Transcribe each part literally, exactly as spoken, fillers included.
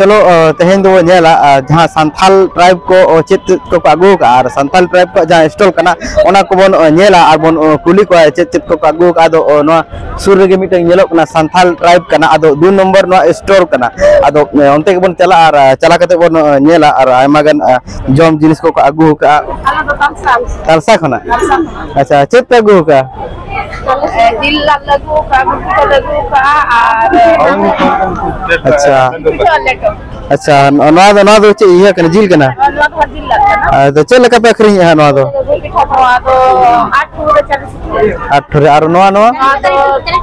ᱪᱚᱞᱚ, ᱚ, ᱛᱮᱦᱮᱧ ᱫᱚᱵᱚ ᱧᱮᱞᱟ, ᱟ, ᱡᱟᱦᱟᱸ ᱥᱟᱱᱛᱷᱟᱞ tribe ᱠᱚ, ᱚ, ᱪᱮᱫ ᱪᱮᱫ ᱠᱚᱠᱚ ᱟᱹᱜᱩ ᱟᱠᱟᱫᱼᱟ ᱟᱨ ᱥᱟᱱᱛᱷᱟᱞ tribe ᱠᱚᱣᱟᱜ ᱡᱟᱦᱟᱸ stall ᱠᱟᱱᱟ, ᱚᱱᱟ ᱠᱚᱵᱚᱱ, ᱚ, ᱧᱮᱞᱟ ᱟᱨ ᱵᱚᱱ, ᱚ, ᱠᱩᱞᱤ ᱠᱚᱣᱟ ᱪᱮᱫ ᱪᱮᱫ ᱠᱚᱠᱚ ᱟᱹᱜᱩ ᱟᱠᱟᱫᱼᱟ᱾ ᱟᱫᱚ, ᱚ, ᱱᱚᱣᱟ ᱥᱩᱨ ᱨᱮᱜᱮ ᱢᱤᱫᱴᱟᱝ ᱧᱮᱞᱚᱜ ᱠᱟᱱᱟ, ᱥᱟᱱᱛᱷᱟᱞ tribe ᱠᱟᱱᱟ, ᱟᱫᱚ ᱫᱩ ᱱᱚᱢᱵᱚᱨ ᱱᱚᱣᱟ stall ᱠᱟᱱᱟ᱾ ᱟᱫᱚ, ᱮ, ᱚᱱᱛᱮ ᱜᱮᱵᱚᱱ ᱪᱟᱞᱟᱜᱼᱟ ᱟᱨ, ᱟ, ᱪᱟᱞᱟᱣ ᱠᱟᱛᱮ ᱵᱚᱱ, ᱚ, ᱧᱮᱞᱟ ᱟᱨ ᱟᱭᱢᱟ ᱜᱟᱱ, ᱟ, ᱡᱚᱢ ᱡᱤᱱᱤᱥ ᱠᱚᱠᱚ ᱟᱹᱜᱩ ᱟᱠᱟᱫᱼᱟ᱾ ᱚᱱᱟ ᱫᱚ ᱛᱟᱞᱥᱟ᱾ ᱛᱟᱞᱥᱟ ᱠᱷᱚᱱᱟᱜ? ᱛᱟᱞᱥᱟ ᱠᱷᱚᱱᱟᱜ᱾ ᱟᱪᱪᱷᱟ, ᱪᱮᱫ ᱯᱮ ᱟᱹᱜᱩ ᱟᱠᱟᱫᱼᱟ? ᱮ, ᱡᱤᱞ ᱞᱟᱫ ᱞᱮ ᱟᱹᱜᱩ ᱟᱠᱟᱫᱼᱟ, ᱜᱩᱲ ᱯᱤᱴᱷᱟᱹ ᱞᱮ ᱟᱹᱜᱩ ᱟᱠᱟᱫᱼᱟ, ᱟᱨ ᱟᱪᱪᱷᱟ᱾ ᱯᱤᱴᱷᱟᱹ ᱟᱨ ᱞᱮᱴᱚ᱾ ᱟᱪᱪᱷᱟ, ᱱᱚ-, ᱱᱚᱣᱟ ᱫᱚ, ᱱᱚᱣᱟ ᱫᱚ ᱪᱮᱫ ᱤᱭᱟᱹ ᱠᱟᱱᱟ, ᱡᱤᱞ ᱠᱟᱱᱟ? ᱱᱚᱣᱟ ᱫᱚ ᱦᱟᱸᱜ ᱡᱤᱞ ᱞᱟᱫ ᱠᱟᱱᱟ᱾ ᱟᱫᱚ ᱪᱮᱫ ᱞᱮᱠᱟ ᱯᱮ ᱟᱹᱠᱷᱨᱤᱧᱮᱫᱼᱟ ᱦᱟᱸᱜ ᱱᱚᱣᱟ ᱫᱚ? ᱜᱩᱲ ᱯᱤᱴᱷᱟᱹ ᱱᱚᱣᱟ ᱫᱚ ᱟᱴ ᱴᱩᱨ ᱨᱮ ᱪᱟᱞᱤᱥ ᱨᱩᱯᱤᱭᱟ᱾ ᱟᱴ ᱴᱩᱨ ᱨᱮ, ᱟᱨ ᱱᱚᱣᱟ, ᱱᱚᱣᱟ? ᱱᱚᱣᱟ ᱫᱚ,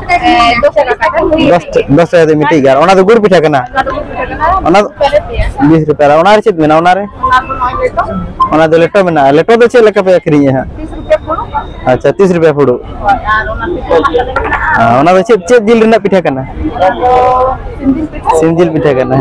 ᱮ, ᱫᱚᱥ ᱴᱟᱠᱟ ᱠᱟᱛᱮ᱾ ᱫᱚᱥ, ᱫᱚᱥ ᱴᱟᱠᱟ ᱠᱟᱛᱮ ᱢᱤᱫᱴᱤᱡ ᱜᱮ, ᱟᱨ ᱚᱱᱟ ᱫᱚ ᱜᱩᱲ ᱯᱤᱴᱷᱟᱹ ᱠᱟᱱᱟ? ᱚᱱᱟ ᱫᱚ ᱜᱩᱲ ᱯᱤᱴᱷᱟᱹ ᱠᱟᱱᱟ, ᱚᱱᱟ ᱫᱚ ᱵᱤᱥ ᱨᱩᱯᱤᱭᱟ᱾ ᱵᱤᱥ ᱨᱩᱯᱤᱭᱟ, ᱟᱨ ᱚᱱᱟ ᱨᱮ ᱪᱮᱫ ᱢᱮᱱᱟᱜᱼᱟ ᱚᱱᱟ ᱨᱮ? ᱚᱱᱟ ᱫᱚ ᱱᱚᱜᱼᱚᱭ ᱞᱮᱴᱚ᱾ ᱚᱱᱟ ᱫᱚ ᱞᱮᱴᱚ ᱢᱮᱱᱟᱜᱼᱟ᱾ ᱞᱮᱴᱚ ᱫᱚ ᱪᱮᱫ ᱞᱮᱠᱟ ᱯᱮ ᱟᱹᱠᱷᱨᱤᱧᱮᱫᱼᱟ ᱦᱟᱸᱜ? ᱛᱤᱥ ᱨᱩᱯᱤᱭᱟ ᱯᱷᱩᱲᱩᱜ᱾ ᱟᱪᱪᱷᱟ, ᱛᱤᱥ ᱨᱩᱯᱤᱭᱟ ᱯᱷᱩᱲᱩᱜ᱾ ᱦᱳᱭ, ᱟᱨ ᱚᱱᱟ ᱯᱤᱴᱷᱟᱹ ᱚᱱᱟ ᱠᱟᱞᱮ ᱢᱮᱱᱟᱜᱼᱟ᱾ ᱟᱨ ᱚᱱᱟ ᱫᱚ ᱪᱮᱫ, ᱪᱮᱫ ᱡᱤᱞ ᱨᱮᱱᱟᱜ ᱯᱤᱴᱷᱟᱹ ᱠᱟᱱᱟ? ᱚᱱᱟ ᱫᱚ ᱥᱤᱢ ᱡᱤᱞ ᱯᱤᱴᱷᱟᱹ᱾ ᱥᱤᱢ ᱡᱤᱞ ᱯᱤᱴᱷᱟᱹ ᱠᱟᱱᱟ᱾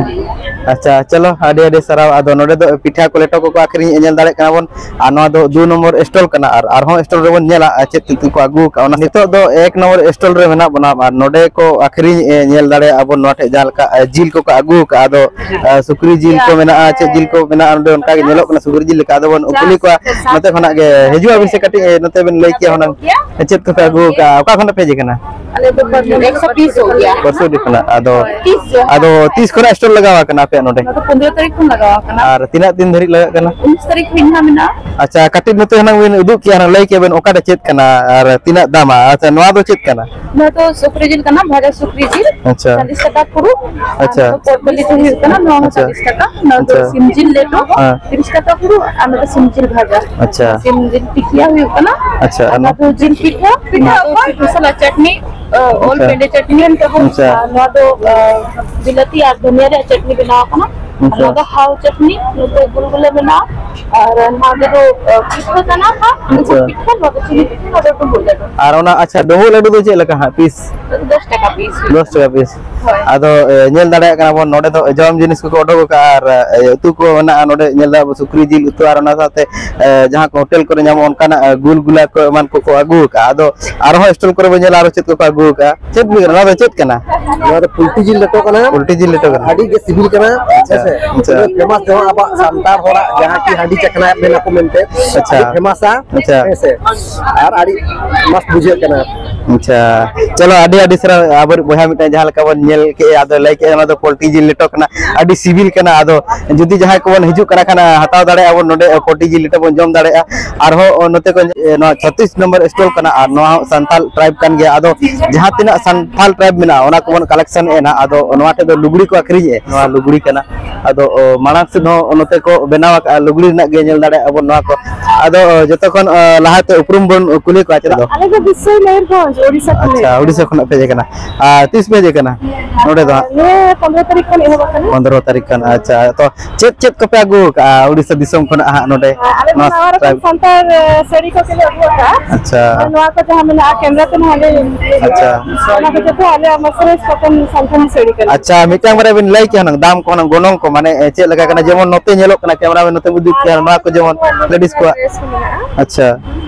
ᱟᱪᱪᱷᱟ, ᱪᱚᱞᱚ, ᱟᱹᱰᱤ ᱟᱹᱰᱤ ᱥᱟᱨᱦᱟᱣ᱾ ᱟᱫᱚ ᱱᱚᱰᱮ ᱫᱚ ᱯᱤᱴᱷᱟᱹ ᱠᱚ ᱞᱮᱴᱚ ᱠᱚᱠᱚ ᱟᱹᱠᱷᱨᱤᱧ ᱧᱮᱞ ᱫᱟᱲᱮᱭᱟᱜ ᱠᱟᱱᱟ ᱵᱚᱱ᱾ ᱟᱨ ᱱᱚᱣᱟ ᱫᱚ ᱫᱩ ᱱᱚᱢᱵᱚᱨ stall ᱠᱟᱱᱟ᱾ ᱟᱨ ᱟᱨᱦᱚᱸ stall ᱨᱮᱵᱚᱱ ᱧᱮᱞᱟ, ᱟᱨ ᱪᱮᱫ ᱪᱮᱫ ᱠᱚ ᱟᱹᱜᱩ ᱟᱠᱟᱫᱼᱟ᱾ ᱚᱱᱟ ᱱᱤᱛᱚᱜ ᱫᱚ ᱮᱠ ᱱᱚᱢᱵᱚᱨ stall ᱨᱮ ᱢᱮᱱᱟᱜ ᱵᱚᱱᱟ᱾ ᱟᱨ ᱱᱚᱰᱮ ᱠᱚ ᱟᱹᱠᱷᱨᱤᱧ, ᱮ, ᱧᱮᱞ ᱫᱟᱲᱮᱭᱟᱜᱼᱟ ᱵᱚᱱ ᱱᱚᱣᱟ ᱴᱷᱮᱡ ᱡᱟᱦᱟᱸ ᱞᱮᱠᱟ, ᱮ, ᱡᱤᱞ ᱠᱚᱠᱚ ᱟᱹᱜᱩ ᱟᱠᱟᱫᱼᱟ᱾ ᱟᱫᱚ, ᱮ, ᱥᱩᱠᱨᱤ ᱡᱤᱞ ᱠᱚ ᱢᱮᱱᱟᱜᱼᱟ, ᱪᱮᱫ ᱡᱤᱞ ᱠᱚ ᱢᱮᱱᱟᱜᱼᱟ, ᱱᱚᱰᱮ ᱚᱱᱠᱟ ᱜᱮ ᱧᱮᱞᱚᱜ ᱠᱟᱱᱟ ᱥᱩᱠᱨᱤ ᱡᱤᱞ ᱞᱮᱠᱟ᱾ ᱟᱫᱚ ᱵᱚᱱ ᱠᱩᱞᱤ ᱠᱚᱣᱟ ᱱᱚᱛᱮ ᱠᱷᱚᱱᱟᱜ ᱜᱮ᱾ ᱦᱤᱡᱩᱜ ᱟᱵᱤᱱ ᱥᱮ ᱠᱟᱹᱴᱤᱡ, ᱮ, ᱱᱚᱛᱮ ᱵᱤᱱ ᱞᱟᱹᱭ ᱠᱮᱭᱟ ᱦᱩᱱᱟᱹᱝ, ᱮ, ᱪᱮᱫ ᱠᱚᱯᱮ ᱟᱹᱜᱩ ᱟᱠᱟᱫᱼᱟ, ᱚᱠᱟ ᱠᱷᱚᱱᱟᱜ ᱯᱮ ᱦᱮᱡ ᱟᱠᱟᱱᱟ? ᱟᱞᱮ ᱫᱚ ᱯᱟᱹᱨᱥᱩᱰᱤ ᱠᱷᱚᱱᱟᱜ᱾ ᱯᱟᱹᱨᱥᱩᱰᱤ ᱠᱷᱚᱱᱟᱜ᱾ ᱟᱫᱚ, ᱦᱳᱭ, ᱛᱤᱥ ᱡᱚᱦᱟᱨ᱾ ᱟᱫᱚ ᱛᱤᱥ ᱠᱷᱚᱱᱟᱜ stall ᱞᱟᱜᱟᱣ ᱟᱠᱟᱱᱟ ᱟᱯᱮᱭᱟᱜ ᱱᱚᱰᱮ? ᱱᱚᱣᱟ ᱫᱚ ᱯᱚᱱᱫᱽᱨᱚ ᱛᱟᱹᱨᱤᱠᱷ ᱠᱷᱚᱱ ᱞᱟᱜᱟᱣ ᱟᱠᱟᱱᱟ᱾ ᱟᱨ ᱛᱤᱱᱟᱹᱜ ᱫᱤᱱ ᱫᱷᱟᱹᱨᱤᱡ ᱞᱟᱜᱟᱜ ᱠᱟᱱᱟ? ᱩᱱᱤᱥ ᱛᱟᱹᱨᱤᱠᱷ ᱦᱟᱹᱵᱤᱡ ᱱᱟᱦᱟᱜ ᱢᱮᱱᱟᱜᱼᱟ᱾ ᱟᱪᱪᱷᱟ, ᱠᱟᱹᱴᱤᱡ ᱱᱚᱛᱮ ᱦᱩᱱᱟᱹᱝ ᱵᱤᱱ ᱩᱫᱩᱜ ᱠᱮᱭᱟ, ᱦᱩᱱᱟᱹᱝ ᱞᱟᱹᱭ ᱠᱮᱭᱟ ᱵᱤᱱ ᱚᱠᱟᱴᱟᱜ ᱪᱮᱫ ᱠᱟᱱᱟ ᱟᱨ ᱛᱤᱱᱟᱹᱜ ᱫᱟᱢᱟ? ᱟᱪᱪᱷᱟ, ᱱᱚᱣᱟ ᱫᱚ ᱪᱮᱫ ᱠᱟᱱᱟ? ᱱᱚᱣᱟ ᱫᱚ ᱥᱩᱠᱨᱤ ᱡᱤᱞ ᱠᱟᱱᱟ, ᱵᱷᱟᱡᱟ ᱥᱩᱠᱨᱤ ᱡᱤᱞ, ᱟᱪᱪᱷᱟ᱾ ᱪᱚᱞᱞᱤᱥ ᱴᱟᱠᱟ ᱯᱷᱩᱲᱩᱜ᱾ ᱟᱨ ᱟᱪᱪᱷᱟ᱾ ᱱᱚᱣᱟ ᱫᱚ ᱯᱚᱨᱯᱚᱞᱤ ᱫᱚ ᱦᱩᱭᱩᱜ ᱠᱟᱱᱟ, ᱱᱚᱣᱟ ᱦᱚᱸ ᱟᱪᱪᱷᱟ᱾ ᱪᱚᱞᱞᱤᱥ ᱴᱟᱠᱟ᱾ ᱱᱚᱣᱟ ᱫᱚ ᱦᱮᱸ᱾ ᱥᱤᱢ ᱡᱤᱞ ᱞᱮᱴᱚ, ᱦᱮᱸ᱾ ᱛᱤᱨᱤᱥ ᱴᱟᱠᱟ ᱯᱷᱩᱲᱩᱜ, ᱟᱨ ᱱᱚᱣᱟ ᱫᱚ ᱥᱤᱢ ᱡᱤᱞ ᱵᱷᱟᱡᱟ᱾ ᱟᱪᱪᱷᱟ᱾ ᱥᱤᱢ ᱡᱤᱞ ᱴᱤᱠᱤᱭᱟ ᱦᱩᱭᱩᱜ ᱠᱟᱱᱟ᱾ ᱟᱪᱪᱷᱟ, ᱟᱨ ᱟᱨ ᱱᱚᱣᱟ ᱫᱚ ᱡᱤᱞ ᱯᱤᱴᱷᱟᱹ, ᱯᱤᱴᱷᱟᱹ ᱟᱪᱪᱷᱟ᱾ ᱥᱩᱫᱷᱩ ᱢᱚᱥᱞᱟ ᱪᱟᱴᱱᱤ, ᱚ, ᱚᱞ ᱟᱪᱪᱷᱟ᱾ ᱯᱮᱸᱰᱮ ᱪᱟᱴᱱᱤ᱾ ᱟᱪᱪᱷᱟ᱾ ᱟᱨ ᱱᱚᱣᱟ ᱫᱚ, ᱚ, ᱵᱤᱞᱟᱹᱛᱤ ᱟᱨ ᱫᱷᱩᱱᱤᱭᱟᱹ ᱨᱮᱭᱟᱜ ᱪᱟᱴᱱᱤ ᱵᱮᱱᱟᱣ ᱟᱠᱟᱱᱟ᱾ ᱟᱪᱪᱷᱟ᱾ ᱱᱚᱣᱟ ᱫᱚ ᱦᱟᱣ ᱪᱟᱴᱱᱤ, ᱱᱚᱛᱮ ᱜᱩᱞᱜᱩᱞᱟ ᱢᱮᱱᱟᱜᱼᱟ, ᱟᱨ ᱱᱚᱣᱟ ᱫᱚ, ᱟᱸ, ᱯᱤᱴᱷᱟᱹ ᱠᱟᱱᱟ ᱦᱟᱸᱜ, ᱟᱪᱪᱷᱟ᱾ ᱯᱤᱴᱷᱟᱹ, ᱱᱚᱣᱟ ᱫᱚ ᱪᱤᱱᱤ ᱯᱤᱴᱷᱟᱹ, ᱱᱚᱣᱟ ᱫᱚ ᱰᱩᱸᱵᱩᱜ ᱞᱟᱹᱰᱩ᱾ ᱟᱨ ᱚᱱᱟ, ᱟᱪᱪᱷᱟ, ᱰᱩᱸᱵᱩᱜ ᱞᱟᱹᱰᱩ ᱫᱚ ᱪᱮᱫ ᱞᱮᱠᱟ ᱦᱟᱸᱜ ᱯᱤᱥ? ᱫᱚᱥ ᱴᱟᱠᱟ ᱯᱤᱥ᱾ ᱫᱚᱥ ᱴᱟᱠᱟ ᱯᱤᱥ᱾ ᱦᱳᱭ᱾ ᱟᱫᱚ, ᱮ, ᱧᱮᱞ ᱫᱟᱲᱮᱭᱟᱜ ᱠᱟᱱᱟ ᱵᱚᱱ, ᱱᱚᱰᱮ ᱫᱚ ᱡᱚᱢ ᱡᱤᱱᱤᱥ ᱠᱚᱠᱚ ᱚᱰᱚᱠ ᱟᱠᱟᱫᱼᱟ ᱟᱨ, ᱮ, ᱩᱛᱩ ᱠᱚ ᱢᱮᱱᱟᱜᱼᱟ᱾ ᱱᱚᱰᱮ ᱧᱮᱞ ᱫᱟ ᱥᱩᱠᱨᱤ ᱡᱤᱞ ᱩᱛᱩ ᱟᱨ ᱚᱱᱟ ᱥᱟᱶᱛᱮ, ᱮ, ᱡᱟᱦᱟᱸ ᱠᱚ ᱦᱳᱴᱮᱞ ᱠᱚᱨᱮ ᱧᱟᱢᱚᱜᱼᱟ, ᱚᱱᱠᱟᱱᱟᱜ, ᱮ, ᱜᱩᱞ ᱜᱩᱞᱟ ᱠᱚ ᱮᱢᱟᱱ ᱠᱚᱠᱚ ᱟᱹᱜᱩ ᱟᱠᱟᱫᱼᱟ᱾ ᱟᱫᱚ ᱟᱨᱦᱚᱸ ᱥᱴᱚᱞ ᱠᱚᱨᱮ ᱵᱚᱱ ᱧᱮᱞᱟ ᱟᱨᱚ ᱪᱮᱫ ᱠᱚᱠᱚ ᱟᱹᱜᱩ ᱟᱠᱟᱫᱼᱟ᱾ ᱪᱮᱫ ᱵᱤᱱ, ᱱᱚᱣᱟ ᱫᱚ ᱪᱮᱫ ᱠᱟᱱᱟ? ᱱᱚᱣᱟ ᱫᱚ ᱯᱳᱞᱴᱤ ᱡᱤᱞ ᱞᱮᱴᱚ ᱠᱟᱱᱟ᱾ ᱯᱳᱞᱴᱤ ᱡᱤᱞ ᱞᱮᱴᱚ ᱠᱟᱱᱟ᱾ ᱟᱹᱰᱤ ᱜᱮ ᱥᱤᱵᱤᱞ ᱠᱟᱱᱟ᱾ ᱟᱪᱪᱷᱟ, ᱦᱮᱸ ᱥᱮ? ᱟᱪᱪᱷᱟ᱾ ᱯᱷᱮᱢᱟᱥ ᱡᱮᱢᱚᱱ ᱟᱵᱚᱣᱟᱜ ᱥᱟᱱᱛᱟᱲ ᱦᱚᱲᱟᱜ ᱡᱟᱦᱟᱸ ᱠᱤ ᱦᱟᱺᱰᱤ ᱪᱟᱠᱷᱱᱟ ᱢᱮᱱᱟ ᱠᱚ ᱢᱮᱱᱛᱮ, ᱟᱪᱪᱷᱟ᱾ ᱟᱹᱰᱤ ᱯᱷᱮᱢᱟᱥᱟ᱾ ᱟᱪᱪᱷᱟ᱾ ᱦᱮᱸ ᱥᱮ? ᱟᱨ ᱟᱹᱰᱤ ᱢᱚᱡᱽ ᱵᱩᱡᱷᱟᱹᱜ ᱠᱟᱱᱟ᱾ ᱟᱪᱪᱷᱟ, ᱪᱚᱞᱚ, ᱟᱹᱰᱤ ᱟᱹᱰᱤ ᱥᱟᱨᱦᱟᱣ᱾ ᱟᱵᱚᱨᱤᱡ ᱵᱚᱭᱦᱟ ᱢᱤᱫᱴᱟᱝ ᱡᱟᱦᱟᱸ ᱞᱮᱠᱟ ᱵᱚᱱ ᱧᱮᱞ ᱠᱮᱜᱼᱟ, ᱟᱫᱚ ᱞᱟᱹᱭ ᱠᱮᱜᱼᱟ, ᱚᱱᱟ ᱫᱚ ᱯᱳᱞᱴᱤ ᱡᱤᱞ ᱞᱮᱴᱚ ᱠᱟᱱᱟ, ᱟᱹᱰᱤ ᱥᱤᱵᱤᱞ ᱠᱟᱱᱟ᱾ ᱟᱫᱚ ᱡᱩᱫᱤ ᱡᱟᱦᱟᱸᱭ ᱠᱚᱵᱚᱱ ᱦᱤᱡᱩᱜ ᱠᱟᱱᱟ ᱠᱷᱟᱱ, ᱦᱟᱛᱟᱣ ᱫᱟᱲᱮᱭᱟᱜᱼᱟ ᱵᱚᱱ ᱱᱚᱰᱮ, ᱯᱳᱞᱴᱤ ᱡᱤᱞ ᱞᱮᱴᱚ ᱵᱚᱱ ᱡᱚᱢ ᱫᱟᱲᱮᱭᱟᱜᱼᱟ᱾ ᱟᱨᱦᱚᱸ ᱱᱚᱛᱮ ᱠᱚ, ᱱᱚᱣᱟ ᱪᱷᱚᱛᱤᱥ ᱱᱚᱢᱵᱚᱨ ᱥᱴᱚᱞ ᱠᱟᱱᱟ, ᱟᱨ ᱱᱚᱣᱟ ᱦᱚᱸ ᱥᱟᱱᱛᱟᱞ ᱴᱨᱟᱭᱤᱵᱽ ᱠᱟᱱ ᱜᱮᱭᱟ᱾ ᱟᱫᱚ ᱡᱟᱦᱟᱸ ᱛᱤᱱᱟᱹᱜ ᱥᱟᱱᱛᱟᱞ ᱴᱨᱟᱭᱤᱵᱽ ᱢᱮᱱᱟᱜᱼᱟ, ᱚᱱᱟ ᱠᱚᱵᱚᱱ ᱠᱟᱞᱮᱠᱥᱚᱱ ᱮᱫᱼᱟ ᱱᱟᱦᱟᱜ᱾ ᱟᱫᱚ ᱱᱚᱣᱟ ᱴᱷᱮᱡ ᱫᱚ ᱞᱩᱜᱽᱲᱤ ᱠᱚ ᱟᱹᱠᱷᱨᱤᱧᱮᱫᱼᱟ, ᱱᱚᱣᱟ ᱞᱩᱜᱽᱲᱤ ᱠᱟᱱᱟ᱾ ᱟᱫᱚ, ᱚ, ᱢᱟᱲᱟᱝ ᱥᱮᱫ ᱦᱚᱸ ᱱᱚᱛᱮ ᱠᱚ ᱵᱮᱱᱟᱣ ᱟᱠᱟᱫᱼᱟ, ᱞᱩᱜᱽᱲᱤ ᱨᱮᱱᱟᱜ ᱜᱮ ᱧᱮᱞ ᱫᱟᱲᱮᱭᱟᱜᱼᱟ ᱵᱚᱱ ᱱᱚᱣᱟ ᱠᱚ᱾ ᱟᱫᱚ, ᱚ, ᱡᱚᱛᱚ ᱠᱷᱚᱱ, ᱚ, ᱞᱟᱦᱟᱛᱮ ᱩᱯᱨᱩᱢ ᱵᱚᱱ ᱠᱩᱞᱤ ᱠᱚᱣᱟ, ᱪᱮᱫᱟᱜ? ᱟᱞᱮ ᱫᱚ ᱵᱤᱥᱥᱚᱭ ᱢᱚᱭᱩᱨᱵᱷᱚᱸᱡᱽ, ᱳᱰᱤᱥᱟ ᱠᱷᱚᱱ᱾ ᱟᱪᱪᱷᱟ, ᱳᱰᱤᱥᱟ ᱠᱷᱚᱱᱟᱜ ᱯᱮ ᱦᱮᱡ ᱟᱠᱟᱱᱟ᱾ ᱟᱨ ᱛᱤᱥ ᱯᱮ ᱦᱮᱡ ᱟᱠᱟᱱᱟ ᱱᱚᱰᱮ ᱫᱚ ᱦᱟᱸᱜ? ᱱᱤᱭᱟᱹ ᱯᱚᱱᱨᱚ ᱛᱟᱹᱨᱤᱠᱷ ᱠᱷᱚᱱ ᱮᱦᱚᱵ ᱟᱠᱟᱱᱟ᱾ ᱯᱚᱱᱨᱚ ᱛᱟᱹᱨᱤᱠᱷ ᱠᱷᱚᱱ, ᱟᱪᱪᱷᱟ᱾ ᱛᱚ, ᱪᱮᱫ ᱪᱮᱫ ᱠᱚᱯᱮ ᱟᱹᱜᱩ ᱟᱠᱟᱫᱼᱟ ᱳᱰᱤᱥᱟ ᱫᱤᱥᱚᱢ ᱠᱷᱚᱱᱟᱜ ᱦᱟᱸᱜ ᱱᱚᱰᱮ? ᱟᱞᱮ ᱫᱚ ᱱᱚᱣᱟ ᱱᱟᱣᱟ ᱨᱚᱠᱚᱢ ᱴᱨᱟᱭᱤᱵᱽ ᱥᱟᱱᱛᱟᱲ, ᱮ, ᱥᱟᱹᱲᱤ ᱠᱚ ᱜᱮᱞᱮ ᱟᱹᱜᱩ ᱟᱠᱟᱫᱼᱟ᱾ ᱟᱪᱪᱷᱟ᱾ ᱟᱨ ᱱᱚᱣᱟ ᱠᱚ ᱡᱟᱦᱟᱸ ᱢᱮᱱᱟᱜᱼᱟ, ᱠᱮᱢᱨᱟ ᱛᱮ ᱱᱟᱦᱟᱜ ᱞᱮ ᱤᱭᱟᱹᱭᱟ᱾ ᱟᱪᱪᱷᱟ᱾ ᱚᱱᱟ ᱠᱚ ᱡᱚᱛᱚ ᱟᱞᱮᱭᱟᱜ mercerized cotton ᱥᱟᱱᱛᱟᱲᱤ ᱥᱟᱹᱲᱤ ᱠᱟᱱᱟ᱾ ᱟᱪᱪᱷᱟ, ᱢᱤᱫᱴᱟᱝ ᱵᱟᱨᱭᱟ ᱵᱤᱱ ᱞᱟᱹᱭ ᱠᱮᱭᱟ ᱦᱩᱱᱟᱹᱝ, ᱫᱟᱢ ᱠᱚ ᱦᱩᱱᱟᱹᱝ, ᱜᱚᱱᱚᱝ ᱠᱚ, ᱢᱟᱱᱮ, ᱮ, ᱪᱮᱫ ᱞᱮᱠᱟ ᱠᱟᱱᱟ? ᱡᱮᱢᱚᱱ ᱱᱚᱛᱮ ᱧᱮᱞᱚᱜ ᱠᱟᱱᱟ, ᱠᱮᱢᱨᱟ ᱢᱮᱱ ᱱᱚᱛᱮ ᱩᱫᱩᱜ ᱠᱮᱭᱟ, ᱱᱚᱣᱟ ᱠᱚ ᱡᱮᱢᱚᱱ ᱞᱮᱰᱤᱥ ᱠᱚᱣᱟᱜ᱾ ᱰᱨᱮᱥ ᱠᱚ ᱢᱮᱱᱟᱜᱼᱟ᱾ ᱟᱪᱪᱷᱟ,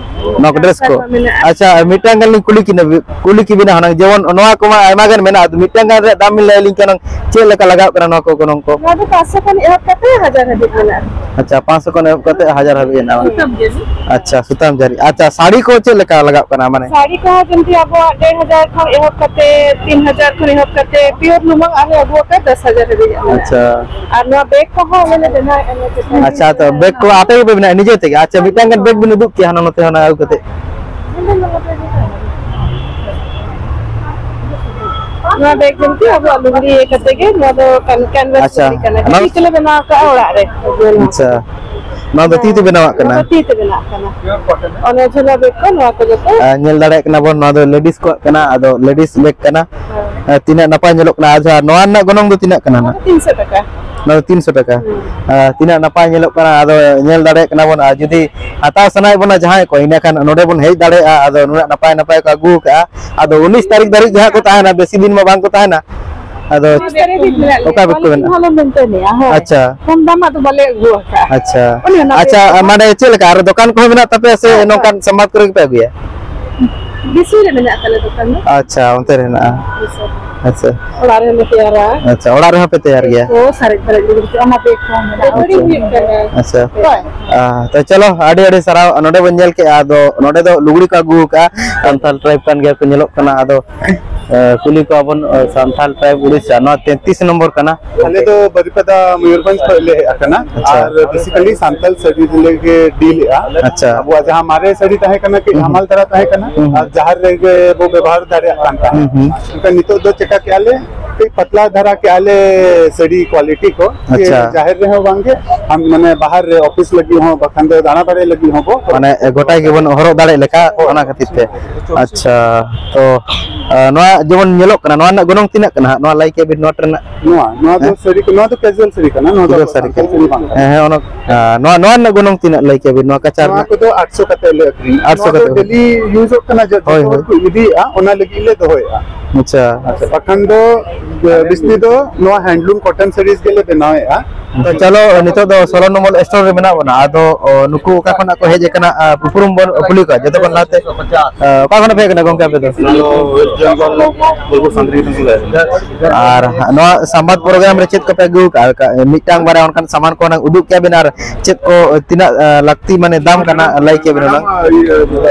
ᱱᱚᱣᱟ ᱠᱚ ᱰᱨᱮᱥ ᱠᱚ᱾ ᱠᱚ ᱢᱮᱱᱟᱜᱼᱟ᱾ ᱟᱪᱪᱷᱟ, ᱢᱤᱫᱴᱟᱝ ᱜᱟᱱ ᱞᱤᱧ ᱠᱩᱞᱤ ᱠᱤᱱᱟ, ᱠᱩᱞᱤ ᱠᱤᱵᱤᱱᱟ ᱦᱩᱱᱟᱹᱝ, ᱡᱮᱢᱚᱱ ᱱᱚᱣᱟ ᱠᱚᱢᱟ ᱟᱭᱢᱟ ᱜᱟᱱ ᱢᱮᱱᱟᱜᱼᱟ, ᱟᱫᱚ ᱢᱤᱫᱴᱟᱝ ᱜᱟᱱ ᱨᱮᱭᱟᱜ ᱫᱟᱢ ᱵᱤᱱ ᱞᱟᱹᱭ ᱟᱹᱞᱤᱧ ᱠᱟᱱᱟ, ᱪᱮᱫ ᱞᱮᱠᱟ ᱞᱟᱜᱟᱜ ᱠᱟᱱᱟ ᱱᱚᱣᱟ ᱠᱚ ᱜᱚᱱᱚᱝ ᱠᱚ? ᱱᱚᱣᱟ ᱫᱚ ᱯᱟᱸᱪᱥᱚ ᱠᱷᱚᱱ ᱮᱦᱚᱵ ᱠᱟᱛᱮ ᱦᱟᱡᱟᱨ ᱦᱟᱹᱵᱤᱡ ᱢᱮᱱᱟᱜᱼᱟ᱾ ᱟᱪᱪᱷᱟ, ᱯᱟᱸᱪᱥᱚ ᱠᱷᱚᱱ ᱮᱦᱚᱵ ᱠᱟᱛᱮ ᱦᱟᱡᱟᱨ ᱦᱟᱹᱵᱤᱡ ᱦᱮᱱᱟᱜᱼᱟ᱾ ᱥᱩᱛᱟᱹᱢ ᱡᱟᱹᱨᱤ᱾ ᱟᱪᱪᱷᱟ, ᱥᱩᱛᱟᱢ ᱡᱟᱹᱨᱤ᱾ ᱟᱪᱪᱷᱟ, ᱥᱟᱹᱲᱤ ᱠᱚ ᱪᱮᱫ ᱞᱮᱠᱟ ᱞᱟᱜᱟᱜ ᱠᱟᱱᱟ ᱢᱟᱱᱮ? ᱥᱟᱹᱲᱤ ᱠᱚᱦᱚᱸ ᱡᱮᱢᱛᱤ ᱟᱵᱚᱣᱟᱜ ᱰᱮᱲ ᱦᱟᱡᱟᱨ ᱠᱷᱚᱱ ᱮᱦᱚᱵ ᱠᱟᱛᱮ, ᱛᱤᱱ ᱦᱟᱡᱟᱨ ᱠᱷᱚᱱ ᱮᱦᱚᱵ ᱠᱟᱛᱮ, pure ᱞᱩᱢᱟᱹᱝ ᱟᱞᱮ ᱟᱹᱜᱩ ᱟᱠᱟᱫ ᱫᱚᱥ ᱦᱟᱡᱟᱨ ᱦᱟᱹᱵᱤᱡ ᱢᱮᱱᱟᱜᱼᱟ᱾ ᱟᱪᱪᱷᱟ᱾ ᱟᱨ ᱱᱚᱣᱟ ᱵᱮᱜᱽ ᱠᱚᱦᱚᱸ ᱟᱞᱮ ᱞᱮ ᱵᱮᱱᱟᱣᱮᱫᱼᱟ, ᱱᱚᱣᱟ ᱪᱮᱛᱟᱱ ᱨᱮ᱾ ᱟᱪᱪᱷᱟ, ᱛᱚ ᱵᱮᱜᱽ ᱠᱚ ᱟᱯᱮ ᱜᱮᱯᱮ ᱵᱮᱱᱟᱣᱟ ᱱᱤᱡᱮ ᱛᱮᱜᱮ? ᱟᱪᱪᱷᱟ, ᱢᱤᱫᱴᱟᱝ ᱜᱟᱱ ᱵᱮᱜᱽ ᱵᱤᱱ ᱩᱫᱩᱜ ᱠᱮᱭᱟ ᱦᱟᱱᱟ ᱱᱚᱛᱮ ᱦᱟᱱᱟ ᱟᱹᱜᱩ ᱠᱟᱛᱮ᱾ ᱱᱚᱣᱟ ᱵᱮᱜᱽ ᱡᱮᱢᱛᱤ ᱟᱵᱚᱣᱟᱜ ᱞᱩᱜᱽᱲᱤ ᱤᱭᱟᱹ ᱠᱟᱛᱮ ᱜᱮ, ᱱᱚᱣᱟ ᱫᱚ ᱠᱟᱱ-, canvas ᱟᱪᱪᱷᱟ, ᱞᱩᱜᱽᱲᱤ ᱠᱟᱱᱟ᱾ ᱚᱱᱟ ᱛᱤ ᱛᱮᱞᱮ ᱵᱮᱱᱟᱣ ᱟᱠᱟᱫᱼᱟ ᱚᱲᱟᱜ ᱨᱮ᱾ ᱟᱪᱪᱷᱟ, ᱱᱚᱣᱟ ᱫᱚ ᱛᱤ ᱛᱮ ᱵᱮᱱᱟᱣᱟᱜ ᱱᱚᱣᱟ ᱠᱟᱱᱟ? ᱫᱚ ᱛᱤ ᱛᱮ ᱵᱮᱱᱟᱣ ᱠᱟᱱᱟ᱾ ᱚᱱᱮ ᱡᱷᱚᱞᱟ ᱵᱮᱜᱽ ᱠᱚ, ᱱᱚᱣᱟ ᱠᱚ ᱡᱚᱛᱚ᱾ ᱟᱨ ᱧᱮᱞ ᱫᱟᱲᱮᱭᱟᱜ ᱠᱟᱱᱟ ᱵᱚᱱ, ᱱᱚᱣᱟ ᱫᱚ ᱞᱮᱰᱤᱥ ᱠᱚᱣᱟᱜ ᱠᱟᱱᱟ, ᱟᱫᱚ ᱞᱮᱰᱤᱥ ᱵᱮᱜᱽ ᱠᱟᱱᱟ᱾ ᱦᱮᱸ᱾ ᱟᱨ ᱛᱤᱱᱟᱹᱜ ᱱᱟᱯᱟᱭ ᱧᱮᱞᱚᱜ ᱠᱟᱱᱟ᱾ ᱟᱪᱪᱷᱟ, ᱱᱚᱣᱟ ᱨᱮᱱᱟᱜ ᱜᱚᱱᱚᱝ ᱫᱚ ᱛᱤᱱᱟᱹᱜ ᱠᱟᱱᱟ ᱱᱟᱜ? ᱛᱤᱱᱥᱚ ᱴᱟᱠᱟ᱾ ᱚᱱᱟ ᱫᱚ ᱛᱤᱱᱥᱚ ᱴᱟᱠᱟ᱾ ᱦᱩᱸ᱾ ᱟᱨ ᱛᱤᱱᱟᱹᱜ ᱱᱟᱯᱟᱭ ᱧᱮᱞᱚᱜ ᱠᱟᱱᱟ, ᱟᱫᱚ ᱧᱮᱞ ᱫᱟᱲᱮᱭᱟᱜ ᱠᱟᱱᱟ ᱵᱚᱱ᱾ ᱟᱨ ᱡᱩᱫᱤ ᱦᱟᱛᱟᱣ ᱥᱟᱱᱟᱭᱮᱫ ᱵᱚᱱᱟ ᱡᱟᱦᱟᱸᱭ ᱠᱚ, ᱤᱱᱟᱹ ᱠᱷᱟᱱ ᱱᱚᱰᱮ ᱵᱚᱱ ᱦᱮᱡ ᱫᱟᱲᱮᱭᱟᱜᱼᱟ᱾ ᱟᱫᱚ ᱱᱩᱱᱟᱹᱜ ᱱᱟᱯᱟᱭ ᱱᱟᱯᱟᱭ ᱠᱚ ᱟᱹᱜᱩ ᱟᱠᱟᱫᱼᱟ᱾ ᱟᱫᱚ ᱩᱱᱤᱥ ᱛᱟᱹᱨᱤᱠᱷ ᱫᱷᱟᱹᱨᱤᱡ ᱜᱮ ᱦᱟᱸᱜ ᱠᱚ ᱛᱟᱦᱮᱱᱟ, ᱵᱮᱥᱤ ᱫᱤᱱ ᱢᱟ ᱵᱟᱝ ᱠᱚ ᱛᱟᱦᱮᱱᱟ᱾ ᱟᱫᱚ ᱩᱱᱤᱥ ᱛᱟᱹᱨᱤᱠᱷ ᱫᱷᱟᱹᱵᱤᱡ ᱢᱮᱱᱟᱜ ᱞᱮᱭᱟ᱾ ᱚᱠᱟ ᱵᱮᱜᱽ ᱠᱚ ᱢᱮᱱᱟᱜᱼᱟ? ᱦᱚᱸᱞᱮ ᱢᱮᱱᱴᱮᱱᱮᱜᱼᱟ, ᱦᱳᱭ᱾ ᱟᱪᱪᱷᱟ᱾ ᱠᱚᱢ ᱫᱟᱢᱟᱜ ᱫᱚ ᱵᱟᱞᱮ ᱟᱹᱜᱩ ᱟᱠᱟᱫᱼᱟ᱾ ᱟᱪᱪᱷᱟ᱾ ᱚᱱᱮ ᱚᱱᱟ ᱟᱪᱪᱷᱟ, ᱛᱮᱜᱮ᱾ ᱢᱟᱱᱮ ᱪᱮᱫ ᱞᱮᱠᱟ ᱟᱨ ᱫᱚᱠᱟᱱ ᱠᱚᱦᱚᱸ ᱢᱮᱱᱟᱜ ᱛᱟᱯᱮᱭᱟ ᱥᱮ ᱦᱮᱸ, ᱱᱚᱝᱠᱟᱱ ᱦᱮᱸ᱾ ᱥᱟᱢᱟᱫ ᱠᱚᱨᱮ ᱜᱮᱯᱮ ᱟᱹᱜᱩᱭᱟ? ᱵᱮᱥᱤ ᱨᱮ ᱢᱮᱱᱟᱜ ᱛᱟᱞᱮ ᱫᱚᱠᱟᱱ ᱫᱚ᱾ ᱟᱪᱪᱷᱟ, ᱚᱱᱛᱮ ᱨᱮ ᱦᱮᱱᱟᱜᱼᱟ᱾ ᱦᱳᱭ ᱥᱮ᱾ ᱟᱪᱪᱷᱟ᱾ ᱚᱲᱟᱜ ᱨᱮᱦᱚᱸ ᱞᱮ ᱛᱮᱭᱟᱨᱟ᱾ ᱟᱪᱪᱷᱟ, ᱚᱲᱟᱜ ᱨᱮᱦᱚᱸ ᱯᱮ ᱛᱮᱭᱟᱨ ᱜᱮᱭᱟ? ᱠᱚ ᱥᱟᱨᱮᱡ ᱯᱮᱨᱮᱡ ᱞᱩᱜᱽᱲᱤ ᱠᱚ, ᱚᱱᱟ ᱵᱮᱜᱽ ᱠᱚᱦᱚᱸ ᱢᱮᱱᱟᱜᱼᱟ᱾ ᱟᱪᱪᱷᱟ᱾ ᱦᱩᱭᱩᱜ ᱠᱟᱱᱟ᱾ ᱟᱪᱪᱷᱟ᱾ ᱦᱳᱭ᱾ ᱟᱸ, ᱛᱚ ᱪᱚᱞᱚ, ᱟᱹᱰᱤ ᱟᱹᱰᱤ ᱥᱟᱨᱦᱟᱣ᱾ ᱱᱚᱰᱮ ᱵᱚᱱ ᱧᱮᱞ ᱠᱮᱜᱼᱟ, ᱟᱫᱚ ᱱᱚᱰᱮ ᱫᱚ ᱞᱩᱜᱽᱲᱤ ᱠᱚ ᱟᱹᱜᱩ ᱟᱠᱟᱫᱼᱟ, ᱥᱟᱱᱛᱟᱲ ᱴᱨᱟᱭᱤᱵᱽ ᱠᱟᱱ ᱜᱮᱭᱟ ᱠᱚ, ᱧᱮᱞᱚᱜ ᱠᱟᱱᱟ᱾ ᱟᱫᱚ, ᱟᱸ, ᱠᱩᱞᱤ ᱠᱚᱣᱟ ᱵᱚᱱ, ᱟᱸ, ᱥᱟᱱᱛᱟᱲ ᱴᱨᱟᱭᱤᱵᱽ ᱩᱲᱤᱥᱥᱟ, ᱱᱚᱣᱟ ᱛᱮᱛᱨᱤᱥ ᱱᱚᱢᱵᱚᱨ ᱠᱟᱱᱟ᱾ ᱟᱞᱮ ᱫᱚ ᱵᱟᱨᱤᱯᱟᱫᱟ ᱢᱚᱭᱩᱨᱵᱷᱚᱸᱡᱽ ᱠᱷᱚᱱ ᱞᱮ ᱦᱮᱡ ᱟᱠᱟᱱᱟ᱾ ᱟᱪᱪᱷᱟ᱾ ᱟᱨ basically ᱥᱟᱱᱛᱟᱲ ᱥᱟᱹᱲᱤ ᱞᱮ ᱜᱮ ᱰᱤᱞ ᱮᱜᱼᱟ᱾ ᱟᱪᱪᱷᱟ᱾ ᱟᱵᱚᱣᱟᱜ ᱡᱟᱦᱟᱸ ᱢᱟᱨᱮ ᱥᱟᱹᱲᱤ ᱛᱟᱦᱮᱸ ᱠᱟᱱᱟ, ᱠᱟᱹᱡ ᱦᱩᱸ᱾ ᱦᱟᱢᱟᱞ ᱫᱷᱟᱨᱟ ᱛᱟᱦᱮᱸ ᱠᱟᱱᱟ, ᱦᱩᱸ᱾ ᱟᱨ ᱡᱟᱦᱮᱨ ᱨᱮᱜᱮ ᱵᱚ ᱵᱮᱵᱚᱦᱟᱨ ᱫᱟᱲᱮᱭᱟᱜ ᱠᱟᱱ ᱛᱟᱦᱮᱸᱫ᱾ ᱦᱩᱸ, ᱦᱩᱸ᱾ ᱢᱮᱱᱠᱷᱟᱱ ᱱᱤᱛᱚᱜ ᱫᱚ ᱪᱮᱠᱟ ᱠᱮᱜᱼᱟ ᱞᱮ, ᱠᱟᱹᱡ ᱯᱟᱛᱞᱟ ᱫᱷᱟᱨᱟ ᱠᱮᱜᱼᱟ ᱞᱮ ᱥᱟᱹᱲᱤ quality ᱠᱚ, ᱡᱮ ᱟᱪᱪᱷᱟ᱾ ᱡᱟᱦᱮᱨ ᱨᱮᱦᱚᱸ ᱵᱟᱝᱜᱮ, ᱟᱢ ᱢᱟᱱᱮ ᱵᱟᱦᱟᱨ ᱨᱮ ᱚᱯᱷᱤᱥ ᱞᱟᱹᱜᱤᱫ ᱦᱚᱸ, ᱵᱟᱠᱷᱟᱱ ᱫᱚ ᱫᱟᱬᱟ ᱵᱟᱲᱟᱭ ᱞᱟᱹᱜᱤᱫ ᱦᱚᱸ ᱵᱚ ᱢᱟᱱᱮ ᱜᱚᱴᱟ ᱜᱮᱵᱚᱱ ᱦᱚᱨᱚᱜ ᱫᱟᱲᱮᱭᱟᱜ ᱞᱮᱠᱟ, ᱦᱳᱭ᱾ ᱚᱱᱟ ᱠᱷᱟᱹᱛᱤᱨ ᱛᱮ᱾ ᱟᱪᱪᱷᱟ, ᱛᱚ, ᱟ, ᱱᱚᱣᱟ ᱡᱮᱢᱚᱱ ᱧᱮᱞᱚᱜ ᱠᱟᱱᱟ, ᱱᱚᱣᱟ ᱨᱮᱱᱟᱜ ᱜᱚᱱᱚᱝ ᱛᱤᱱᱟᱹᱜ ᱠᱟᱱᱟ ᱦᱟᱸᱜ? ᱱᱚᱣᱟ ᱞᱟᱹᱭ ᱠᱮᱫ ᱵᱤᱱ, ᱱᱚᱣᱟ ᱨᱮᱱᱟᱜ? ᱱᱚᱣᱟ, ᱱᱚᱣᱟ ᱫᱚ ᱦᱮᱸ? ᱥᱟᱹᱲᱤ ᱠᱚ, ᱱᱚᱣᱟ ᱫᱚ casual ᱥᱟᱹᱲᱤ ᱠᱟᱱᱟ, ᱱᱚᱣᱟ ᱫᱚ ᱯᱩᱨᱟᱹ ᱟᱵᱚ ᱥᱟᱹᱨᱤ ᱥᱟᱱᱛᱟᱲ ᱠᱟᱱᱟ᱾ ᱥᱟᱹᱲᱤ ᱵᱟᱝ ᱠᱟᱱᱟ᱾ ᱦᱮᱸ, ᱦᱮᱸ, ᱚᱱᱟ, ᱟ, ᱱᱚᱣᱟ, ᱱᱚᱣᱟ ᱨᱮᱱᱟᱜ ᱜᱚᱱᱚᱝ ᱛᱤᱱᱟᱹᱜ ᱞᱟᱹᱭ ᱠᱮᱫ ᱵᱤᱱ? ᱱᱚᱣᱟ ᱠᱟᱪᱟ ᱱᱚᱣᱟ ᱨᱮᱱᱟᱜ? ᱠᱚᱫᱚ ᱟᱴᱥᱚ ᱠᱟᱛᱮ ᱞᱮ ᱟᱹᱠᱷᱨᱤᱧᱟ᱾ ᱟᱴᱥᱚ ᱱᱚᱣᱟ ᱫᱚ ᱠᱟᱛᱮ᱾ ᱰᱮᱞᱤ ᱤᱭᱩᱡᱚᱜ ᱠᱟᱱᱟ, ᱡᱚᱛᱚ ᱦᱳᱭ, ᱦᱚᱲ ᱦᱳᱭ᱾ ᱠᱚ ᱤᱫᱤᱭᱮᱫᱼᱟ, ᱚᱱᱟ ᱞᱟᱹᱜᱤᱫ ᱞᱮ ᱫᱚᱦᱚᱭᱮᱫᱼᱟ᱾ ᱟᱪᱪᱷᱟ᱾ ᱟᱪᱪᱷᱟ, ᱵᱟᱠᱷᱟᱱ ᱫᱚ, ᱮ, ᱵᱤᱥᱛᱤ ᱫᱚ ᱱᱚᱣᱟ handloom cotton sarees ᱜᱮᱞᱮ ᱵᱮᱱᱟᱣᱮᱫᱼᱟ᱾ ᱛᱚ ᱪᱚᱞᱚ, ᱱᱤᱛᱚᱜ ᱫᱚ ᱥᱳᱞᱳ ᱱᱚᱢᱵᱚᱨ ᱥᱴᱳᱨ ᱨᱮ ᱢᱮᱱᱟᱜ ᱵᱚᱱᱟ᱾ ᱟᱫᱚ, ᱚ, ᱱᱩᱠᱩ ᱚᱠᱟ ᱠᱷᱚᱱᱟᱜ ᱠᱚ ᱦᱮᱡ ᱟᱠᱟᱱᱟ, ᱟ, ᱩᱯᱨᱩᱢ ᱵᱚᱱ ᱠᱩᱞᱤ ᱠᱚᱣᱟ᱾ ᱡᱚᱛᱚ ᱠᱷᱚᱱ ᱞᱟᱦᱟᱛᱮ, ᱟ, ᱚᱠᱟ ᱠᱷᱚᱱᱟᱜ ᱯᱮ ᱦᱮᱡ ᱟᱠᱟᱱᱟ ᱜᱚᱝᱠᱮ ᱟᱯᱮ ᱫᱚ? ᱟᱞᱮ ᱫᱚ West Bengal, ᱵᱳᱞᱯᱩᱨ ᱥᱟᱱᱛᱤᱱᱤᱠᱮᱛᱚᱱ ᱠᱷᱚᱱ ᱞᱮ ᱦᱮᱡ ᱟᱠᱟᱱᱟ᱾ ᱟᱨ ᱱᱚᱣᱟ ᱥᱟᱢᱵᱟᱫ ᱯᱨᱳᱜᱨᱟᱢ ᱨᱮ ᱪᱮᱫ ᱠᱚᱯᱮ ᱟᱹᱜᱩ ᱟᱠᱟᱫᱼᱟ? ᱚᱠᱟ, ᱢᱤᱫᱴᱟᱝ ᱵᱟᱨᱭᱟ ᱚᱱᱠᱟᱱ ᱥᱟᱢᱟᱱ ᱠᱚ ᱦᱩᱱᱟᱹᱝ ᱩᱫᱩᱜ ᱠᱮᱭᱟ ᱵᱤᱱ, ᱟᱨ ᱪᱮᱫ ᱠᱚ ᱛᱤᱱᱟᱹᱜ, ᱟ, ᱞᱟᱹᱠᱛᱤ ᱢᱟᱱᱮ ᱫᱟᱢ ᱠᱟᱱᱟ, ᱞᱟᱹᱭ ᱠᱮᱭᱟ ᱵᱤᱱ ᱦᱩᱱᱟᱹᱝ? ᱤᱭᱟᱹ,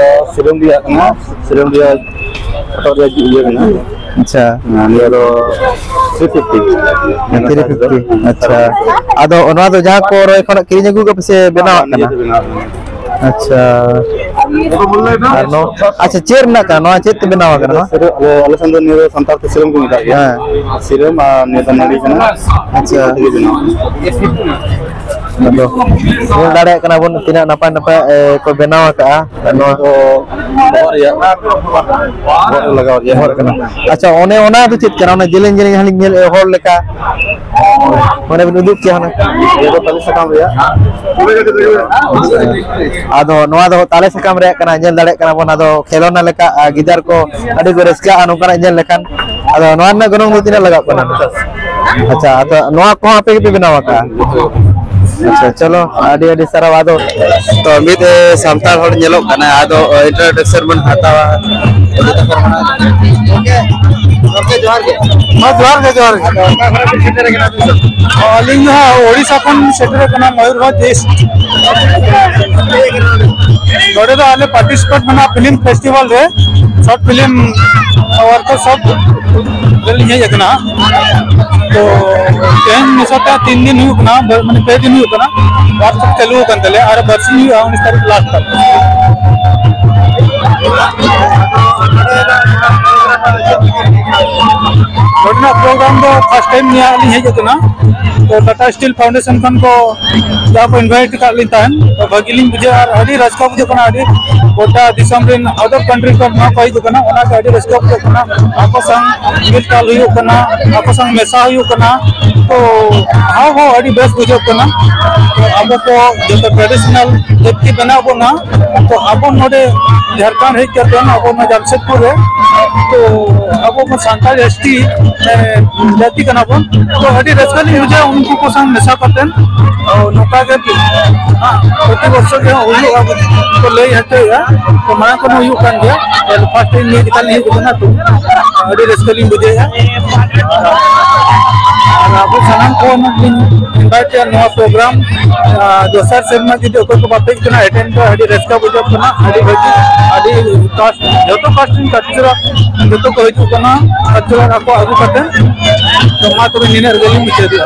ᱥᱤᱨᱚᱢ ᱨᱮᱭᱟᱜ ᱠᱟᱱᱟ, ᱥᱤᱨᱚᱢ ᱨᱮᱭᱟᱜ ᱦᱚᱴᱚᱜ ᱨᱮᱭᱟᱜ ᱤᱭᱟᱹ ᱠᱟᱱᱟ᱾ ᱟᱪᱪᱷᱟ᱾ ᱦᱮᱸ, ᱱᱤᱭᱟᱹ ᱫᱚ three fifty᱾ Three fifty. ᱟᱪᱪᱷᱟ᱾ ᱟᱫᱚ ᱱᱚᱣᱟ ᱫᱚ ᱡᱟᱦᱟᱸ ᱠᱚ ᱨᱚᱭ ᱠᱷᱚᱱᱟᱜ ᱠᱤᱨᱤᱧ ᱟᱹᱜᱩ ᱠᱟᱜ ᱯᱮ ᱥᱮ ᱵᱮᱱᱟᱣᱟᱜ ᱠᱟᱱᱟ? ᱱᱤᱡᱮ ᱛᱮ ᱵᱮᱱᱟᱣ ᱠᱟᱱᱟ᱾ ᱟᱪᱪᱷᱟ᱾ ᱟᱨ ᱱᱚᱣᱟ, ᱟᱪᱪᱷᱟ, ᱪᱮᱫ ᱨᱮᱱᱟᱜ ᱠᱟᱱᱟ? ᱱᱚᱣᱟ ᱪᱮᱫ ᱛᱮ ᱵᱮᱱᱟᱣ ᱱᱤᱭᱟᱹ ᱟᱠᱟᱱᱟ ᱫᱚ ᱱᱚᱣᱟ? ᱥᱤᱨᱚᱢ, ᱟᱞᱮ, ᱟᱞᱮ ᱥᱮᱱ ᱫᱚ ᱱᱤᱭᱟᱹ ᱫᱚ ᱥᱟᱱᱛᱟᱲ ᱛᱮ ᱥᱤᱨᱚᱢ ᱠᱚ ᱢᱮᱛᱟᱜ ᱜᱮᱭᱟ᱾ ᱦᱮᱸ᱾ ᱥᱤᱨᱚᱢ ᱟᱨ ᱱᱤᱭᱟᱹ ᱫᱚ ᱱᱟᱹᱲᱤ ᱠᱟᱱᱟ᱾ ᱟᱪᱪᱷᱟ᱾ ᱱᱤᱭᱟᱹ ᱛᱮᱜᱮ ᱵᱮᱱᱟᱣ ᱠᱟᱱᱟ᱾ ᱟᱫᱚ ᱧᱮᱞ ᱫᱟᱲᱮᱭᱟᱜ ᱠᱟᱱᱟ ᱵᱚᱱ ᱛᱤᱱᱟᱹᱜ ᱱᱟᱯᱟᱭ ᱱᱟᱯᱟᱭ, ᱮ, ᱠᱚ ᱵᱮᱱᱟᱣ ᱟᱠᱟᱜᱼᱟ᱾ ᱱᱚᱣᱟ ᱫᱚ ᱵᱚᱦᱚᱜ ᱨᱮᱭᱟᱜ, ᱵᱚᱦᱚᱜ ᱨᱮ ᱞᱟᱜᱟᱣ ᱨᱮᱭᱟᱜ᱾ ᱵᱚᱦᱚᱜ ᱨᱮ ᱠᱟᱱᱟ᱾ ᱟᱪᱪᱷᱟ, ᱚᱱᱮ ᱚᱱᱟ ᱫᱚ ᱪᱮᱫ ᱠᱟᱱᱟ? ᱚᱱᱟ ᱡᱮᱞᱮᱧ ᱡᱮᱞᱮᱧ ᱦᱟᱱᱮ ᱧᱮᱞ ᱦᱚᱲ ᱞᱮᱠᱟ, ᱚᱱᱮ ᱵᱤᱱ ᱩᱫᱩᱜ ᱠᱮᱭᱟ ᱦᱩᱱᱟᱹᱝ᱾ ᱱᱤᱭᱟᱹ ᱫᱚ ᱛᱟᱞᱮ ᱥᱟᱠᱟᱢ ᱨᱮᱭᱟᱜ᱾ ᱟᱫᱚ ᱱᱚᱣᱟ ᱫᱚ ᱛᱟᱞᱮ ᱥᱟᱠᱟᱢ ᱨᱮᱭᱟᱜ ᱠᱟᱱᱟ᱾ ᱧᱮᱞ ᱫᱟᱲᱮᱭᱟᱜ ᱠᱟᱱᱟ ᱵᱚᱱ, ᱟᱫᱚ ᱠᱷᱮᱞᱳᱱᱟ ᱞᱮᱠᱟ, ᱟᱨ ᱜᱤᱫᱟᱹᱨ ᱠᱚ ᱟᱹᱰᱤ ᱠᱚ ᱨᱟᱹᱥᱠᱟᱹᱜᱼᱟ ᱱᱚᱝᱠᱟᱱᱟᱜ ᱧᱮᱞ ᱞᱮᱠᱷᱟᱱ᱾ ᱟᱫᱚ ᱱᱚᱣᱟ ᱨᱮᱱᱟᱜ ᱜᱚᱱᱚᱝ ᱫᱚ ᱛᱤᱱᱟᱹᱜ ᱞᱟᱜᱟᱜ ᱠᱟᱱᱟ? ᱟᱪᱪᱷᱟ, ᱟᱫᱚ ᱱᱚᱣᱟ ᱠᱚᱦᱚᱸ ᱟᱯᱮ ᱜᱮᱯᱮ ᱵᱮᱱᱟᱣ ᱟᱠᱟᱫᱼᱟ? ᱟᱪᱪᱷᱟ, ᱪᱚᱞᱚ, ᱟᱹᱰᱤ ᱟᱹᱰᱤ ᱥᱟᱨᱦᱟᱣ᱾ ᱟᱫᱚ ᱛᱚ ᱢᱤᱫ, ᱮ, ᱥᱟᱱᱛᱟᱲ ᱦᱚᱲ ᱧᱮᱞᱚᱜ ᱠᱟᱱᱟ, ᱟᱫᱚ introduction ᱵᱚᱱ ᱦᱟᱛᱟᱣᱟ᱾ ᱜᱚᱢᱠᱮ, ᱜᱚᱢᱠᱮ ᱡᱚᱦᱟᱨ ᱜᱮ᱾ ᱢᱟ ᱡᱚᱦᱟᱨ ᱜᱮ, ᱡᱚᱦᱟᱨ ᱜᱮ᱾ ᱟᱫᱚ ᱚᱠᱟ ᱠᱷᱚᱱ ᱵᱤᱱ ᱥᱮᱴᱮᱨ ᱟᱠᱟᱱᱟ ᱟᱹᱵᱤᱱ ᱫᱚ? ᱟᱹᱞᱤᱧ ᱫᱚ ᱦᱟᱸᱜ ᱳᱰᱤᱥᱟ ᱠᱷᱚᱱ ᱥᱮᱴᱮᱨ ᱟᱠᱟᱱᱟ, ᱢᱚᱭᱩᱨᱵᱷᱚᱸᱡᱽ ᱰᱤᱥᱴᱨᱤᱠᱴ᱾ ᱱᱚᱰᱮ ᱫᱚ ᱟᱞᱮ ᱯᱟᱨᱴᱤᱥᱤᱯᱮᱴ ᱢᱮᱱᱟᱜᱼᱟ ᱯᱷᱤᱞᱢ ᱯᱷᱮᱥᱴᱤᱵᱷᱟᱞ ᱨᱮ, ᱥᱚᱨᱴ ᱯᱷᱤᱞᱢ ᱣᱟᱨᱠᱥᱚᱯ ᱨᱮᱞᱤᱧ ᱦᱮᱡ ᱟᱠᱟᱱᱟ᱾ ᱛᱚ ᱛᱮᱦᱮᱧ ᱢᱮᱥᱟ ᱛᱮ ᱛᱤᱱ ᱫᱤᱱ ᱦᱩᱭᱩᱜ ᱠᱟᱱᱟ, ᱵᱟ-, ᱢᱟᱱᱮ ᱯᱮ ᱫᱤᱱ ᱦᱩᱭᱩᱜ ᱠᱟᱱᱟ, ᱣᱟᱨᱠᱥᱚᱯ ᱪᱟᱹᱞᱩ ᱟᱠᱟᱱ ᱛᱟᱞᱮᱭᱟ, ᱟᱨ ᱵᱟᱨᱥᱤᱧ ᱦᱩᱭᱩᱜᱼᱟ, ᱩᱱᱤᱥ ᱛᱟᱹᱨᱤᱠᱷ ᱞᱟᱥᱴ ᱛᱟᱠᱚ᱾ ᱱᱚᱰᱮᱱᱟᱜ ᱯᱨᱳᱜᱨᱟᱢ ᱫᱚ ᱯᱷᱟᱥᱴ ᱴᱟᱭᱤᱢ ᱧᱮᱞ ᱞᱤᱧ ᱦᱮᱡ ᱟᱠᱟᱱᱟ᱾ ᱛᱚ ᱴᱟᱴᱟ ᱥᱴᱤᱞ ᱯᱷᱟᱣᱩᱱᱰᱮᱥᱚᱱ ᱠᱷᱚᱱ ᱠᱚ ᱡᱟᱦᱟᱸ ᱠᱚ ᱤᱱᱵᱷᱟᱭᱤᱴ ᱟᱠᱟᱫ ᱞᱤᱧ ᱛᱟᱦᱮᱸᱱ, ᱛᱚ ᱵᱷᱟᱹᱜᱤ ᱞᱤᱧ ᱵᱩᱡᱷᱟᱹᱣᱟ ᱟᱨ ᱟᱹᱰᱤ ᱨᱟᱹᱥᱠᱟᱹ ᱵᱩᱡᱷᱟᱹᱜ ᱠᱟᱱᱟ᱾ ᱟᱹᱰᱤ ᱜᱚᱴᱟ ᱫᱤᱥᱚᱢ ᱨᱮᱱ, ᱟᱫᱟᱨ ᱠᱟᱱᱴᱨᱤ ᱠᱷᱚᱱ ᱱᱚᱣᱟ ᱠᱚ ᱦᱤᱡᱩᱜ ᱠᱟᱱᱟ, ᱚᱱᱟᱛᱮ ᱟᱹᱰᱤ ᱨᱟᱹᱥᱠᱟᱹ ᱵᱩᱡᱷᱟᱹᱜ ᱠᱟᱱᱟ᱾ ᱟᱠᱚ ᱥᱟᱶ ᱢᱤᱞ ᱛᱟᱞ ᱦᱩᱭᱩᱜ ᱠᱟᱱᱟ, ᱟᱠᱚ ᱥᱟᱶ ᱢᱮᱥᱟ ᱦᱩᱭᱩᱜ ᱠᱟᱱᱟ, ᱛᱚ ᱦᱟᱣ ᱦᱚᱸ ᱟᱹᱰᱤ ᱵᱮᱥ ᱵᱩᱡᱷᱟᱹᱜ ᱠᱟᱱᱟ᱾ ᱛᱚ ᱟᱵᱚ ᱠᱚ ᱡᱚᱛᱚ ᱴᱨᱟᱰᱤᱥᱚᱱᱟᱞ ᱡᱟᱹᱛᱤ ᱢᱮᱱᱟᱜ ᱵᱚᱱᱟ, ᱛᱚ ᱟᱵᱚ ᱱᱚᱰᱮ ᱡᱷᱟᱲᱠᱷᱚᱸᱰ ᱦᱮᱡ ᱠᱟᱛᱮ ᱟᱵᱚ ᱱᱚᱣᱟ ᱡᱟᱢᱥᱮᱫᱽᱯᱩᱨ ᱨᱮ, ᱛᱚ ᱟᱵᱚ ᱠᱚ ᱥᱟᱱᱛᱟᱲ ᱮᱥ ᱴᱤ, ᱮ, ᱡᱟᱹᱛᱤ ᱠᱟᱱᱟ ᱵᱚᱱ, ᱛᱚ ᱟᱹᱰᱤ ᱨᱟᱹᱥᱠᱟᱹ ᱞᱤᱧ ᱵᱩᱡᱷᱟᱹᱣᱟ ᱩᱱᱠᱩ ᱠᱚ ᱥᱟᱶ ᱢᱮᱥᱟ ᱠᱟᱛᱮ᱾ ᱛᱚ ᱱᱚᱝᱠᱟ ᱜᱮ, ᱦᱟᱸᱜ, ᱯᱨᱚᱛᱤ ᱵᱚᱪᱷᱚᱨ ᱜᱮ ᱦᱩᱭᱩᱜᱼᱟ ᱠᱚ ᱞᱟᱹᱭ ᱦᱚᱪᱚᱭᱮᱫᱼᱟ᱾ ᱛᱚ ᱢᱟᱲᱟᱝ ᱠᱷᱚᱱ ᱦᱩᱭᱩᱜ ᱠᱟᱱ ᱜᱮᱭᱟ, ᱯᱷᱟᱥᱴ ᱴᱟᱭᱤᱢ ᱱᱤᱭᱟᱹ ᱡᱮᱠᱷᱟ ᱞᱤᱧ ᱦᱮᱡ ᱟᱠᱟᱱᱟ, ᱛᱚ ᱟᱹᱰᱤ ᱨᱟᱹᱥᱠᱟᱹ ᱞᱤᱧ ᱵᱩᱡᱷᱟᱹᱣᱮᱫᱼᱟ᱾ ᱟᱨ ᱟᱵᱚ ᱥᱟᱱᱟᱢ ᱠᱚ ᱱᱚᱣᱟ ᱯᱨᱳᱜᱨᱟᱢ, ᱟᱨ ᱫᱚᱥᱟᱨ ᱥᱮᱨᱢᱟ ᱡᱩᱫᱤ ᱚᱠᱚᱭ ᱠᱚ ᱵᱟᱯᱮ ᱦᱮᱡ ᱠᱟᱱᱟ, ᱮᱴᱮᱱᱰ ᱯᱮ, ᱟᱹᱰᱤ ᱨᱟᱹᱥᱠᱟᱹ ᱵᱩᱡᱷᱟᱹᱜ ᱠᱟᱱᱟ, ᱟᱹᱰᱤ ᱵᱷᱟᱹᱜᱤ, ᱟᱹᱰᱤ ᱠᱟᱥᱴ, ᱡᱚᱛᱚ ᱠᱟᱥᱴ ᱨᱮᱱ ᱠᱟᱞᱪᱟᱨ, ᱡᱚᱛᱚ ᱠᱚ ᱦᱤᱡᱩᱜ ᱠᱟᱱᱟ, ᱠᱟᱞᱪᱟᱨ ᱟᱠᱚ ᱟᱹᱜᱩ ᱠᱟᱛᱮ᱾ ᱛᱚ ᱢᱟ ᱛᱚᱵᱮ ᱱᱤᱱᱟᱹᱜ ᱨᱮᱜᱮ ᱞᱤᱧ ᱢᱩᱪᱟᱹᱫᱮᱜᱼᱟ᱾